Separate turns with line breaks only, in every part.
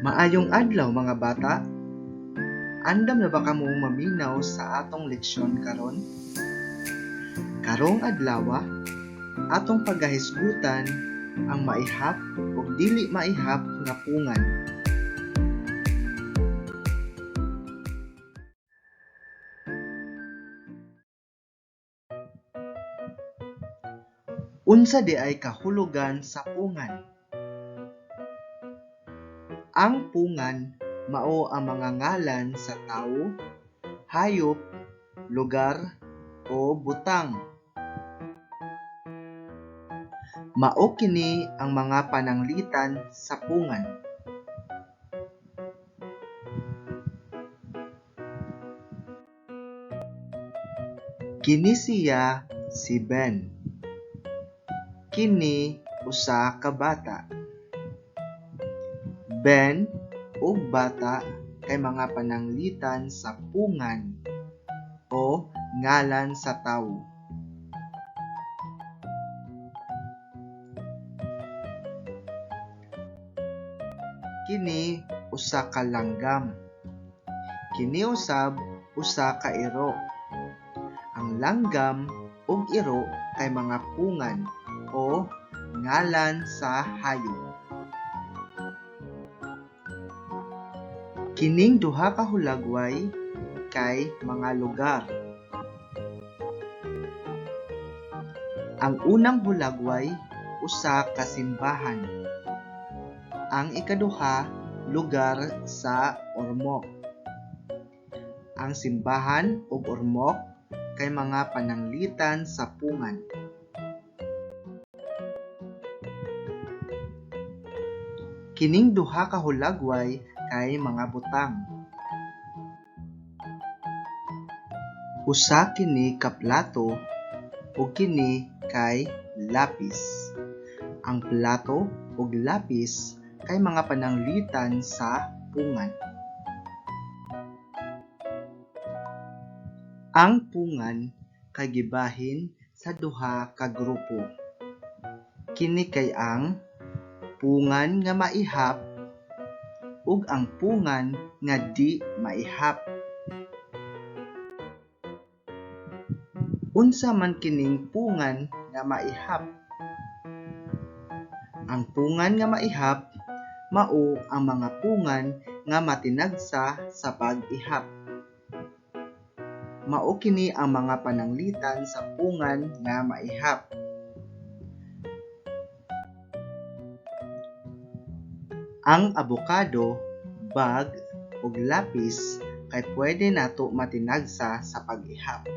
Maayong adlaw mga bata. Andam na ba kamo maminaw sa atong leksyon karon? Karong adlawa, atong pagahisgutan ang maihap ug dili maihap nga pungan. Unsa diay kahulugan sa pungan? Ang pungan mao ang mga ngalan sa tawo, hayop, lugar o butang. Mao kini ang mga pananglitan sa pungan. Kini siya si Ben. Kini usa ka bata. Ben ug bata kay mga pananglitan sa pungan o ngalan sa tawo. Kini usa ka langgam. Kini usab usa ka iro. Ang langgam ug iro kay mga pungan o ngalan sa hayop. Kining duha ka hulagway kay mga lugar. Ang unang hulagway usa ka simbahan. Ang ikaduha lugar sa Ormoc. Ang simbahan ug Ormoc kay mga pananglitan sa pungan. Kining duha ka hulagway kay mga butang. Usa kini ka plato ug kini kay lapis. Ang plato ug lapis kay mga pananglitan sa pungan. Ang pungan kay gibahin sa duha ka grupo. Kini kay ang pungan nga maihap ug ang pungan nga di maihap. Unsa man kining pungan nga maihap? Ang pungan nga maihap mao ang mga pungan nga matinagsa sa pag-ihap. Mao kini ang mga pananglitan sa pungan nga maihap. Ang abokado, bag ug lapis kay pwede nato matinagsa sa pag-ihap.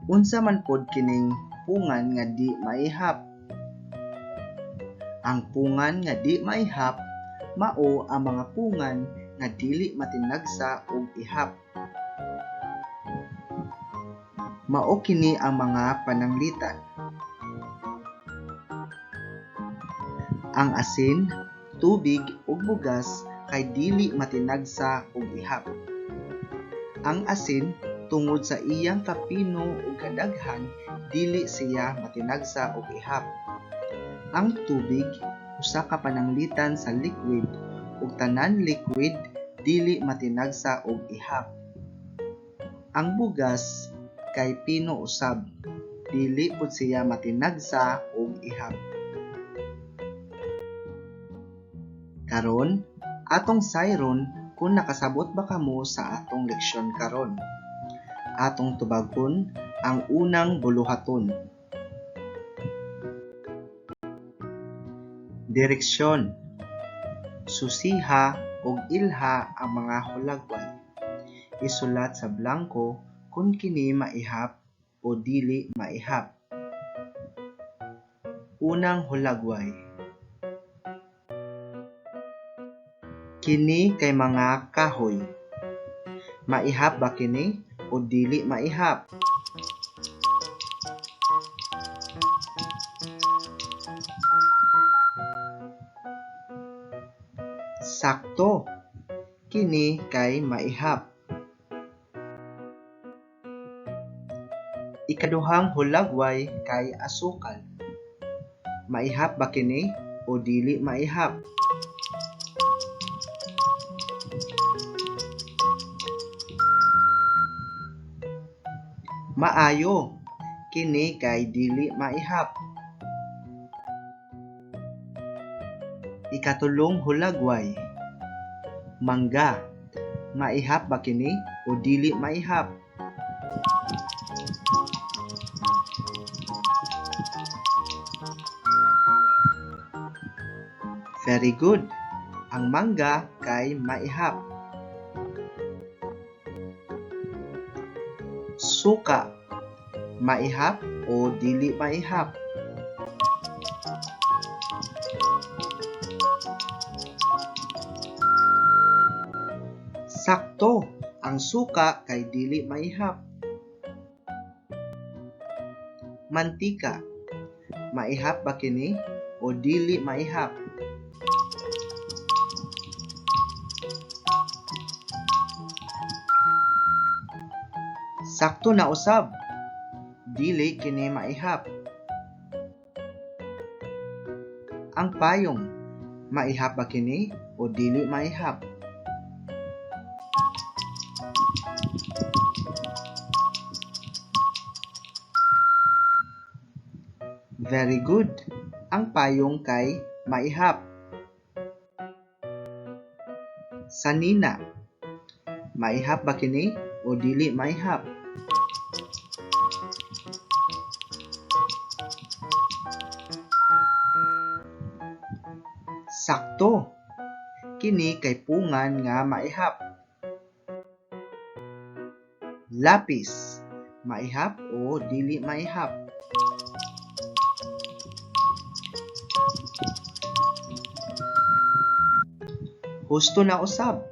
Unsa man pod kining pungan nga di maihap? Ang pungan nga di maihap mao ang mga pungan nga dili matinagsa og ihap. Mao kini ang mga pananglitan. Ang asin, tubig ug bugas kay dili matinagsa og ihap. Ang asin tungod sa iyang kapino ug kadaghan dili siya matinagsa og ihap. Ang tubig usa ka pananglitan sa liquid ug tanan liquid dili matinagsa og ihap. Ang bugas kay pino usab, dili pud siya matinagsa og ihap. Karon, atong sayron kung nakasabot ba kamo sa atong leksyon karon. Atong tubagon ang unang buluhaton. Direksyon. Susiha ug ilha ang mga hulagway. Isulat sa blanko kung kini maihap o dili maihap. Unang hulagway. Kini kay mga kahoy. Maihap ba kini o dili maihap? Sakto. Kini kay maihap. Ikaduhang hulagway kay asukal. Maihap ba kini o dili maihap? Maayo, kini kay dili maihap. Ikatulong hulagway, mangga. Maihap ba kini o dili maihap? Very good. Ang mangga kay maihap. Suka. Maihap o dili maihap? Sakto, ang suka kay dili maihap. Mantika. Maihap ba kini o dili maihap? Sakto na usab. Dili kini maihap. Ang payong. Maihap ba kini o dili maihap? Very good. Ang payong kay maihap. Sanina. Maihap ba kini o dili maihap? Sakto. Kini kay pungan nga maihap. Lapis. Maihap o dili maihap? Husto na usab.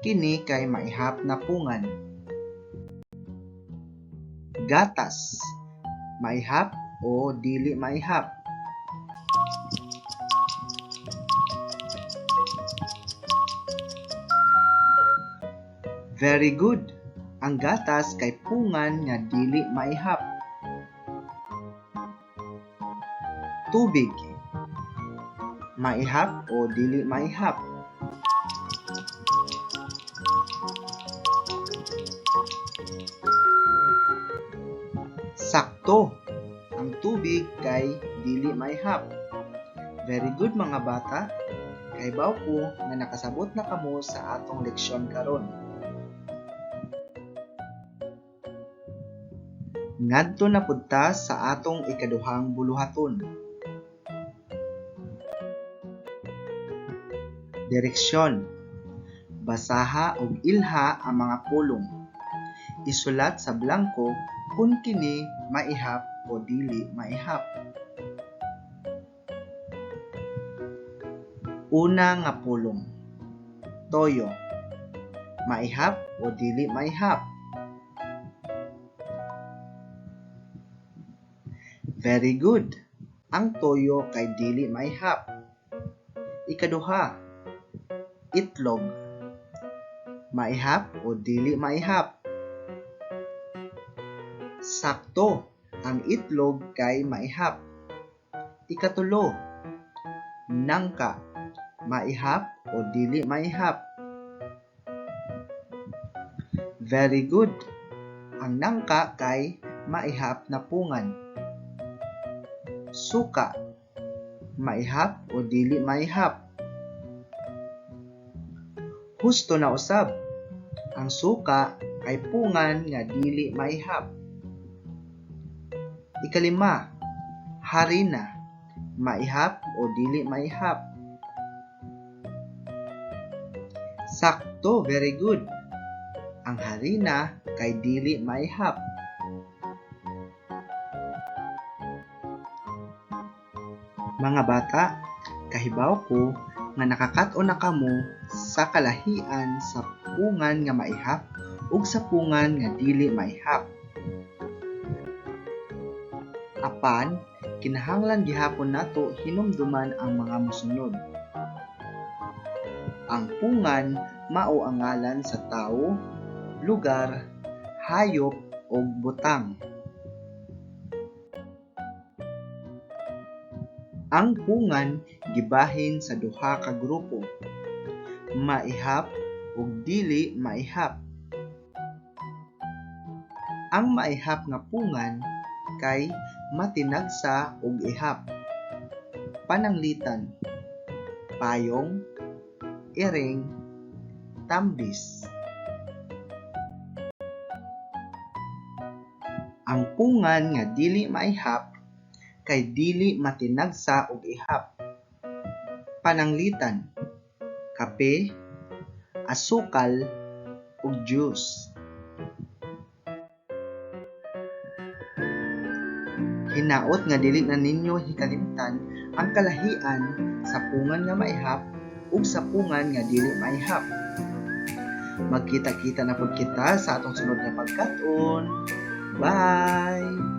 Kini kay maihap na pungan. Gatas. Maihap o dili maihap? Very good. Ang gatas kay pungan nga dili maihap. Tubig. Maihap o dili maihap? Sakto. Ang tubig kay dili maihap. Very good mga bata. Kahibaw ko nga nakasabot na kamo sa atong leksyon karon. Ngadto na pud ta sa atong ikaduhang buluhaton. Direksyon. Basaha og ilha ang mga pulong. Isulat sa blangko kung kini maihap o dili maihap. Una nga pulong. Toyo. Maihap o dili maihap? Very good. Ang toyo kay dili maihap. Ikaduha, itlog. Maihap o dili maihap? Sakto, ang itlog kay maihap. Ikatulo, nangka. Maihap o dili maihap? Very good. Ang nangka kay maihap na pungan. Suka. Maihap o dili maihap? Husto na usab. Ang suka kay pungan nga dili maihap. Ikalima, harina. Maihap o dili maihap? Sakto, very good. Ang harina kay dili maihap. Mga bata, kahibaw ko nga nakakat-on na kamo sa kalahian sa pungan nga maihap ug sa pungan nga dili maihap. Apan, kinahanglan gihapon nato hinumduman ang mga mosunod. Ang pungan mao ang ngalan sa tawo, lugar, hayop ug butang. Ang pungan gibahin sa duha ka grupo: maihap ug dili maihap. Ang maihap nga pungan kay matinagsa og ihap. Pananglitan: payong, iring, tambis. Ang pungan nga dili maihap kay dili matinagsa og ihap. Pananglitan: kape, asukal ug juice. Hinaot nga dili na ninyo hikalimtan ang kalahian sa pungan nga maihap ug sa pungan nga dili maihap. Magkita-kita na pud kita sa atong sunod nga pagkat-on. Bye!